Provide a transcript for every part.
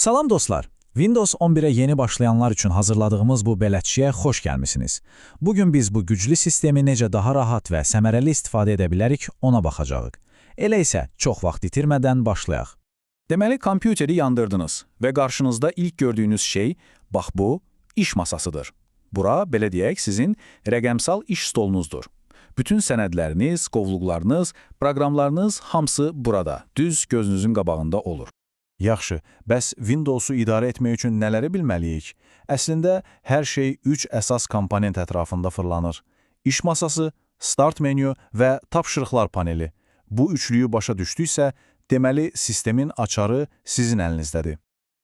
Salam dostlar! Windows 11'e yeni başlayanlar üçün hazırladığımız bu bələdçiyə xoş gəlmisiniz. Bugün biz bu güclü sistemi necə daha rahat və səmərəli istifadə edə bilərik, ona baxacağıq. Elə isə çox vaxt itirmədən başlayaq. Deməli, kompüteri yandırdınız və qarşınızda ilk gördüyünüz şey, bax bu, iş masasıdır. Bura, belə deyək, sizin rəqəmsal iş stolunuzdur. Bütün sənədləriniz, qovluqlarınız, proqramlarınız hamısı burada, düz gözünüzün qabağında olur. Yaxşı, bəs Windows-u idarə etmək üçün nələri bilməliyik? Əslində, hər şey üç əsas komponent ətrafında fırlanır. İş masası, Start menyu və tapşırıqlar paneli. Bu üçlüyü başa düşdüksə, deməli sistemin açarı sizin əlinizdədir.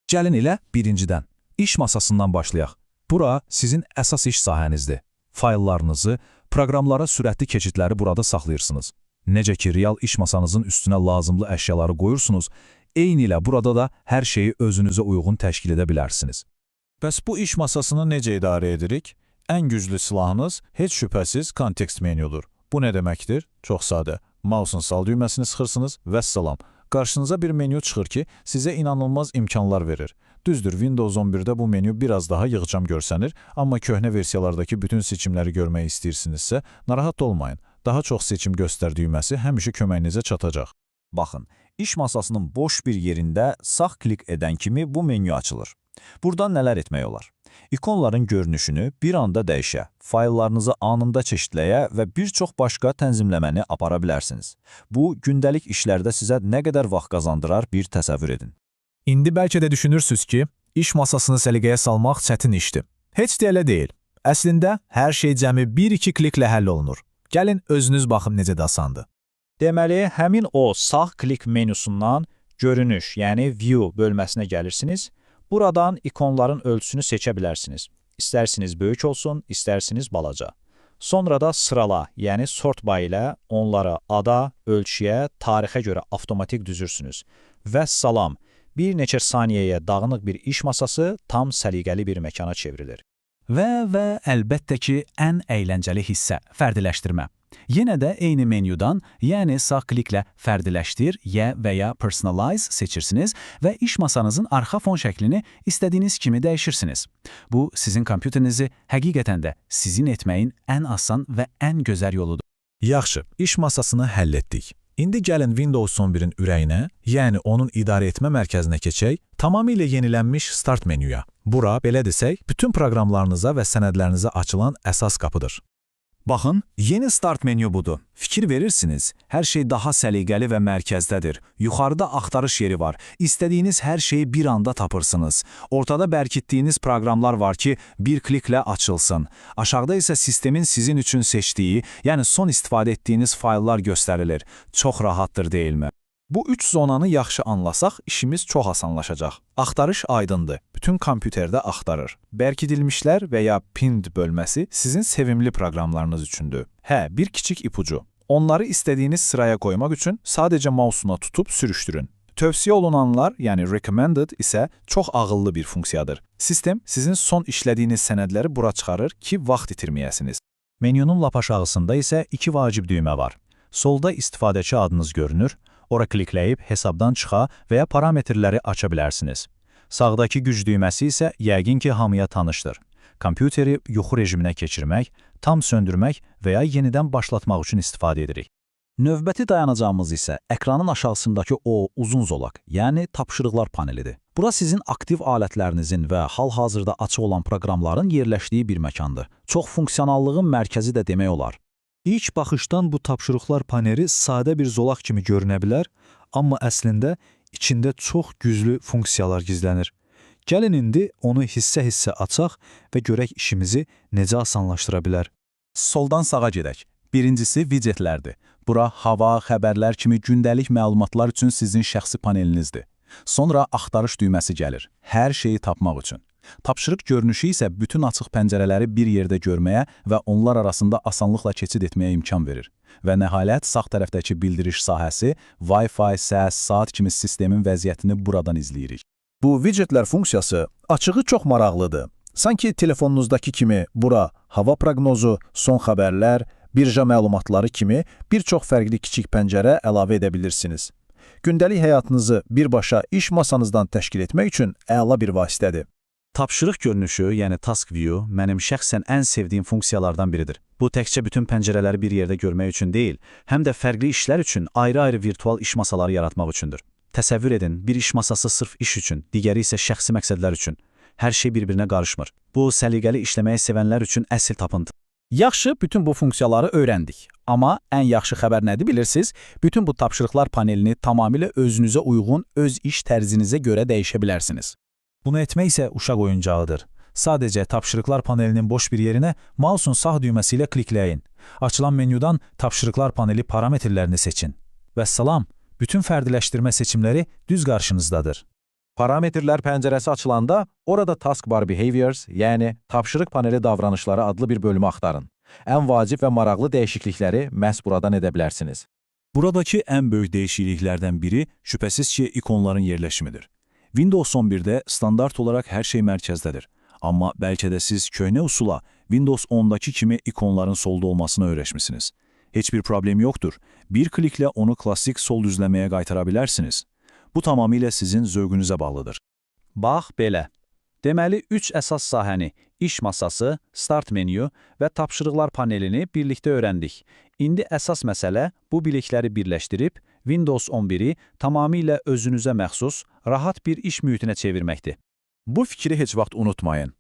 Gəlin elə birincidən, iş masasından başlayaq. Bura sizin əsas iş sahənizdir. Fayllarınızı, proqramlara sürətli keçidləri burada saxlayırsınız. Necə ki, real iş masanızın üstünə lazımlı əşyaları qoyursunuz, eyni ilə burada da hər şeyi özünüzə uyğun təşkil edə bilərsiniz. Bəs bu iş masasını necə idarə edirik? Ən güclü silahınız heç şübhəsiz kontekst menyudur. Bu nə deməkdir? Çox sadə. Mouse'un sağ düyməsini sıxırsınız, vəssalam. Qarşınıza bir menyu çıxır ki, sizə inanılmaz imkanlar verir. Düzdür, Windows 11-də bu menyu biraz daha yığcam görsənir, amma köhnə versiyalardakı bütün seçimləri görmək istəyirsinizsə, narahat olmayın. Daha çox seçim göstər düyməsi həmişə köməyinizə çatacaq. Baxın, iş masasının boş bir yerində sağ klik edən kimi bu menyu açılır. Buradan nələr etmək olar? İkonların görünüşünü bir anda dəyişə, fayllarınızı anında çeşidləyə və bir çox başqa tənzimləməni apara bilərsiniz. Bu, gündəlik işlərdə sizə nə qədər vaxt qazandırar bir təsəvvür edin. İndi bəlkə də düşünürsünüz ki, iş masasını səliqəyə salmaq çətin işdir. Heç də elə deyil. Əslində, hər şey cəmi 1-2 kliklə həll olunur. Gəlin özünüz baxın necə də asandır. Deməli, həmin o sağ klik menyusundan görünüş, yəni View bölməsinə gəlirsiniz. Buradan ikonların ölçüsünü seçə bilərsiniz. İstərsiniz böyük olsun, istərsiniz balaca. Sonra da sırala, yəni sort by ilə onları ada, ölçüyə, tarixə görə avtomatik düzürsünüz. Vəssalam, bir neçə saniyəyə dağınıq bir iş masası tam səliqəli bir məkana çevrilir. Və əlbəttə ki, ən əyləncəli hissə fərdiləşdirmə. Yenə də eyni menyudan, yəni sağ kliklə fərdiləşdir, y və ya personalize seçirsiniz və iş masanızın arxa fon şəklini istədiyiniz kimi dəyişirsiniz. Bu, sizin kompüterinizi həqiqətən də sizin etməyin ən asan və ən gözəl yoludur. Yaxşı, iş masasını həll etdik. İndi gəlin Windows 11-in ürəyinə, yəni onun idarə etmə mərkəzinə keçək, tamamilə yenilənmiş Start menyuya. Bura, belə desək, bütün proqramlarınıza və sənədlərinizə açılan əsas qapıdır. Baxın, yeni Start menyu budur. Fikir verirsiniz, hər şey daha səliqəli və mərkəzdədir. Yuxarıda axtarış yeri var. İstədiyiniz hər şeyi bir anda tapırsınız. Ortada bərkitdiyiniz proqramlar var ki, bir kliklə açılsın. Aşağıda isə sistemin sizin üçün seçdiyi, yəni son istifadə etdiyiniz fayllar göstərilir. Çox rahatdır, deyilmi? Bu üç zonanı yaxşı anlasaq, işimiz çox asanlaşacaq. Axtarış aydındır. Bütün kompüterdə axtarır. Bərkidilmişlər və ya pinned bölməsi sizin sevimli proqramlarınız üçündür. Hə, bir kiçik ipucu. Onları istədiyiniz sıraya qoymaq üçün sadəcə mouse'una tutub sürüşdürün. Tövsiyə olunanlar, yəni recommended isə çox ağıllı bir funksiyadır. Sistem sizin son işlədiyiniz sənədləri bura çıxarır ki, vaxt itirməyəsiniz. Menyunun lap aşağısında isə iki vacib düymə var. Solda istifadəçi adınız görünür, ora klikləyib hesabdan çıxa və ya parametrləri aça bilərsiniz. Sağdakı güc düyməsi isə yəqin ki, hamıya tanışdır. Kompüteri yuxu rejiminə keçirmək, tam söndürmək və ya yenidən başlatmaq üçün istifadə edirik. Növbəti dayanacağımız isə ekranın aşağısındakı o uzun zolaq, yəni tapşırıqlar panelidir. Bura sizin aktiv alətlərinizin və hal-hazırda açıq olan proqramların yerləşdiyi bir məkandır. Çox funksionallığın mərkəzi də demək olar. İlk baxışdan bu tapşırıqlar paneli sadə bir zolaq kimi görünə bilər, amma əslində içində çox güclü funksiyalar gizlənir. Gəlin indi onu hissə-hissə açaq və görək işimizi necə asanlaşdıra bilər. Soldan sağa gedək. Birincisi widgetlərdir. Bura hava, xəbərlər kimi gündəlik məlumatlar üçün sizin şəxsi panelinizdir. Sonra axtarış düyməsi gəlir. Hər şeyi tapmaq üçün. Tapşırıq görünüşü isə bütün açıq pəncərələri bir yerdə görməyə və onlar arasında asanlıqla keçid etməyə imkan verir. Və nəhayət sağ tərəfdəki bildiriş sahəsi Wi-Fi, səs, saat kimi sistemin vəziyyətini buradan izləyirik. Bu widgetlər funksiyası açığı çox maraqlıdır. Sanki telefonunuzdakı kimi bura hava proqnozu, son xəbərlər, birja məlumatları kimi bir çox fərqli kiçik pəncərə əlavə edə bilirsiniz. Gündəlik həyatınızı birbaşa iş masanızdan təşkil etmək üçün əla bir vasitədir. Tapşırıq görünüşü, yəni Task View, mənim şəxsən ən sevdiyim funksiyalardan biridir. Bu təkcə bütün pəncərələri bir yerdə görmək üçün deyil, həm də fərqli işlər üçün ayrı-ayrı virtual iş masaları yaratmaq üçündür. Təsəvvür edin, bir iş masası sırf iş üçün, digəri isə şəxsi məqsədlər üçün. Hər şey bir-birinə qarışmır. Bu, səliqəli işləməyi sevənlər üçün əsl tapıntı. Yaxşı, bütün bu funksiyaları öyrəndik. Amma ən yaxşı xəbər nədir bilirsiniz? Bütün bu tapşırıqlar panelini tamamilə özünüzə uyğun, öz iş tərzinizə görə dəyişə bilərsiniz. Bunu etmək isə uşaq oyuncağıdır. Sadəcə tapşırıqlar panelinin boş bir yerinə mousun sağ düyməsi ilə klikləyin. Açılan menyudan tapşırıqlar paneli parametrlərini seçin. Vəssalam, bütün fərdiləşdirmə seçimləri düz qarşınızdadır. Parametrlər pəncərəsi açılanda orada Taskbar Behaviors, yəni tapşırıq paneli davranışları adlı bir bölümü axtarın. Ən vacib və maraqlı dəyişiklikləri məhz buradan edə bilərsiniz. Buradakı ən böyük dəyişikliklərdən biri şübhəsiz ki, ikonların yerləşimidir. Windows 11'də standart olaraq hər şey mərkəzdədir. Amma bəlkə də siz köhnə usula Windows 10'dakı kimi ikonların solda olmasına öyrəşmisiniz. Heç bir problem yoxdur. Bir kliklə onu klasik sol düzləməyə qaytara bilərsiniz. Bu tamamilə sizin zövqünüzə bağlıdır. Bax belə. Deməli, üç əsas sahəni, iş masası, start menyu və tapşırıqlar panelini birlikdə öyrəndik. İndi əsas məsələ bu bilikləri birləşdirib Windows 11-i tamamilə özünüzə məxsus, rahat bir iş mühitinə çevirməkdir. Bu fikri heç vaxt unutmayın.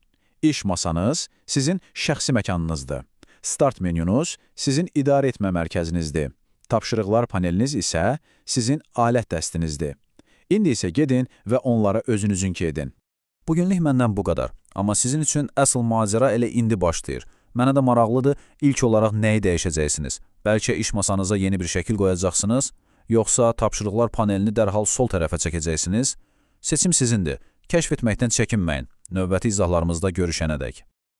İş masanız sizin şəxsi məkanınızdır. Start menyunuz sizin idarə etmə mərkəzinizdir. Tapşırıqlar paneliniz isə sizin alət dəstinizdir. İndi isə gedin və onlara özünüzünki edin. Bugünlük məndən bu qədər. Amma sizin üçün əsl macəra elə indi başlayır. Mənə də maraqlıdır, ilk olaraq nəyi dəyişəcəksiniz? Bəlkə iş masanıza yeni bir şəkil qoyacaqsınız, yoxsa tapşırıqlar panelini dərhal sol tərəfə çəkəcəksiniz? Seçim sizindir. Kəşf etməkdən çəkinməyin. Növbəti izahlarımızda görüşənədək.